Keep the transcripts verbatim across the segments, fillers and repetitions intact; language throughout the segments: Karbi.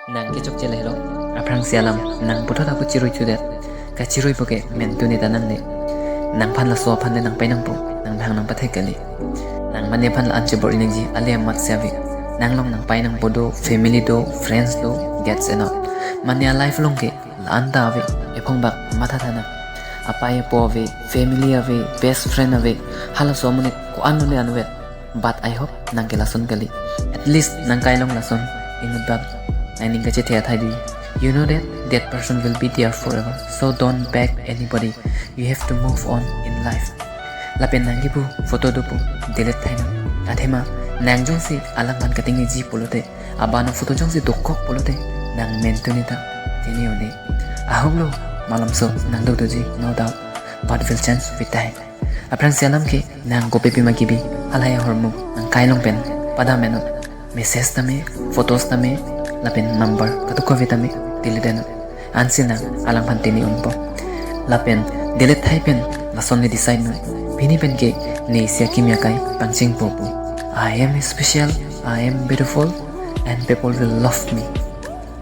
Nang kechokche lahelo, aphrangsi alam nang puthot ako chirui chudet. Kachirui puke mentuni ta nangne. Nangphan laso aphan le nang pai nangpo, nang bhang nang pathek kali. Nang mane aphan la-an chebor inangji ale amat si ave. Nang along nang pai nangpo do, family do, friends do, that's enough. Mane a life along ke la-an ta ave, ephong bak matha tha nang. Apai apo ave, family ave, best friend ave, halaso amonit ko-an le anvet. But I hope nang ke lason kali. At least nang kai along lason inut bak nang ning kachethe athai di. You know that that person will be there forever. So don't beg anybody. You have to move on in life. Lapen nang kipu photo dopo delete thai nang. Athema nang jongsi alangphan katingji pulote, abang photo jongsi dokok pulote, nang mentuni ta tini un-e. Ahok lo, malomso nang dokdoji, no doubt. But will change with time. Aphrangsi alam ke nang kopi pima kibi, halahai ahormu nang kai along pen padam ennon. Message tame, photos tame, lapen number kadokave tame delete ennon. Ansi nang alangphan tini unpo. Lapen delete thai pen lason ne decide non. Pini pen ke ne isi akimi akai pangchengpo pu. I am special, I am beautiful, and people will love me.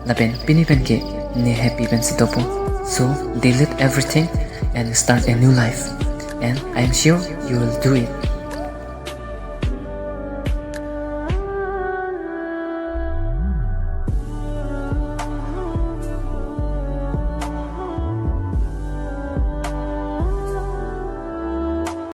Lapen pini pen ke ne happy pensi dopo. So delete everything and start a new life. And I am sure you will do it.